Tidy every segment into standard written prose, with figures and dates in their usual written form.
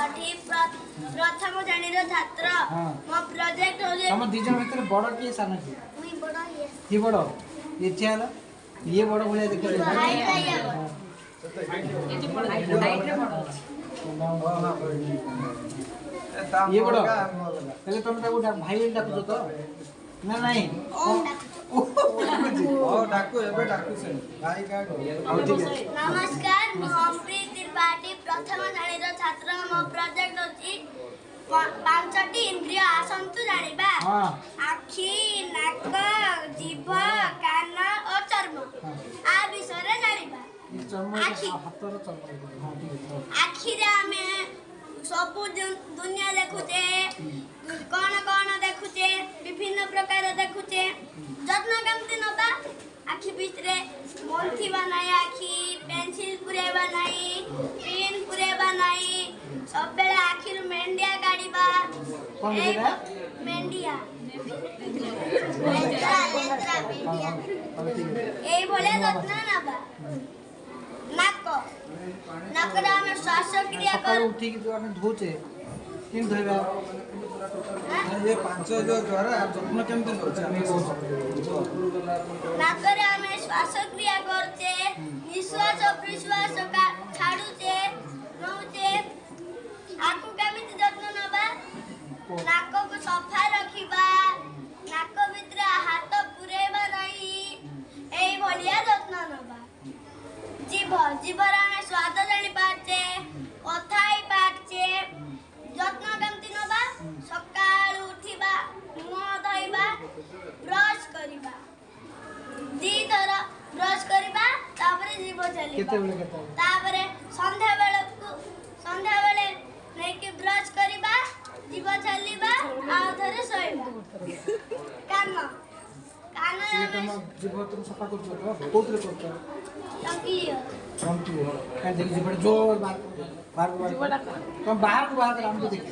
ତ୍ରିପାଠୀ, ପ୍ରଥମ ଶ୍ରେଣୀର ଛାତ୍ର। ମୋ ପ୍ରୋଜେକ୍ଟ ହେଉଛି। ତମ ଦି ଜଣ ଭିତରେ ବଡ଼ କିଏ, ସାନ କିଏ? ମୁଇଁ ବଡ଼। ଇଏ କିଏ ବଡ଼? ଇଏ ଠିଆ ହେଲା, ଇଏ ବଡ଼ ଭଳିଆ ଦେଖାଯାଉଛି। ଇଏ ବଡ଼ ହେଲେ ତମେ ତାକୁ ଭାଇ ବୋଲି ଡାକୁଛ ତ ନା ନାଇଁ? ନମସ୍କାର, ମୁଁ ଅମ୍ପ୍ରୀତ ତ୍ରିପାଠୀ, ପ୍ରଥମ ଶ୍ରେଣୀର ଛାତ୍ର। ମୋ ପ୍ରୋଜେକ୍ଟ ହେଉଛି ପାଞ୍ଚଟି ଇନ୍ଦ୍ରିୟ। ଆସନ୍ତୁ ଜାଣିବା। ଆଖି, ନାକ, ଜିଭ, କାନ ଓ ଚର୍ମ। ଆ ବିଷୟରେ ଜାଣିବା। ଆଖି, ଆଖିରେ ଆମେ ସବୁ ଦୁନିଆ ଦେଖୁଛେ। କ'ଣ କ'ଣ ଦେଖୁଛେ? ବିଭିନ୍ନ ପ୍ରକାର ଦେଖୁଛେ। ଯତ୍ନ କେମିତି ନେବା? ଆଖି ଭିତରେ ମନ୍ଥିବା ନାହିଁ, ଆଖି ପେନସିଲ ପୁରେଇବା ନାହିଁ, ପିନ୍ ପୁରେଇବା ନାହିଁ, ସବୁବେଳେ ଆଖିରୁ ମେଣ୍ଡିଆ କାଢ଼ିବା। ମେଣ୍ଡିଆ, ଏଇଭଳିଆ ଯତ୍ନ ନେବା। ନାକ, ନାକରେ ଆମେ ଶ୍ୱାସକ୍ରିୟା କରୁ। ଉଠିକି ଯୋଉ ଆମେ ଧୋଉଛେ, କେମିତି ଧୋଇବା? ଏ ପାଞ୍ଚ ଯୋଉ ଦ୍ୱାରା ଯତ୍ନ କେମିତି ନେଉଛେ? ନାକରେ ଆମେ ଶ୍ୱାସକ୍ରିୟା କରୁଛେ, ନିଶ୍ୱାସ ପ୍ରଶ୍ୱାସ ଛାଡୁଛେ, ନଉଛେ। ଆକୁ କେମିତି ଯତ୍ନ ନେବା? ନାକକୁ ସଫା ରଖିବା, ନାକ ଭିତରେ ହାତ ପୁରେଇବା ନାହିଁ, ଏଇଭଳିଆ ଯତ୍ନ ନେବା। ଜିଭ, ଜିଭରେ ଆମେ ସ୍ୱାଦ ଜାଣିପାରୁଛେ, କଥା ହେଇପାରୁଛେ। ଯତ୍ନ କେମିତି ନେବା? ସକାଳୁ ଉଠିବା, ମୁହଁ ଧୋଇବା, ବ୍ରଶ କରିବା, 2 ଥର ବ୍ରଶ କରିବା, ତାପରେ ଜିଭ ଚାଲିବା। ତାପରେ ସନ୍ଧ୍ୟା ବେଳକୁ, ସନ୍ଧ୍ୟାବେଳେ ନେଇକି ବ୍ରଶ କରିବା, ଜିଭ ଚାଲିବା, ଆଉ ଥରେ ଶୋଇବା। କାନ, କାନ ଜିଭ ତମେ ସଫା କରୁଛ ତ? କୋଉଥିରେ କରୁଛ? ଟଙ୍କି। କାଇଁ ଦେଖି, ଜିଭଟା ଜୋର ବାହାର, ବାହାରକୁ ବାହାର। ତମେ ବାହାରକୁ ବାହାର କର, ଆମକୁ ଦେଖି।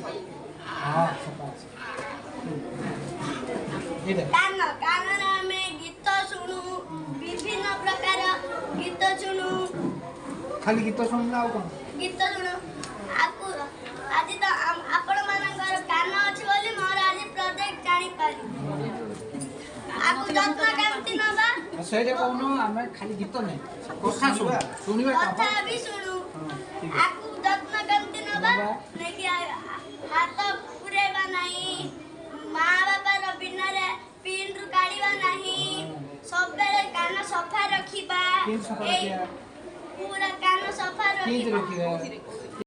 ହଁ, ସଫା ଅଛି ଏଇଟା। କାନ, କାନରେ ଆମେ ଗୀତ ଶୁଣୁ, ବିଭିନ୍ନ ପ୍ରକାର ଗୀତ ଶୁଣୁ। ଖାଲି ଗୀତ ଶୁଣିଲେ, ଆଉ କ'ଣ? ଗୀତ ଶୁଣୁ। ଆକୁ ଆଜି ତ ଆପଣମାନଙ୍କର କାନ ଅଛି ବୋଲି ମୋର ଆଜି ପ୍ରୋଜେକ୍ଟ ଜାଣିପାରିବି। ଆକୁ ଯତ୍ନ କେମିତି ନବା? ସେଇଟା କହୁନ। ଆମେ ଖାଲି ଗୀତ ନାହିଁ, କଥା ଶୁଣ, ଶୁଣିବା। କଥା ବି ଶୁଣୁ। ଆକୁ ଯତ୍ନ କେମିତି ନବା? ନେଇକି ହାତ ପୁରେଇବା ନାହିଁ, ମା ବାପାର ବିନାରେ ପିନ୍ରୁ କାଢିବା ନାହିଁ, ସବୁବେଳେ କାନ ସଫା ରଖିବା, ପୁରା କାନ ସଫା ରଖିବା।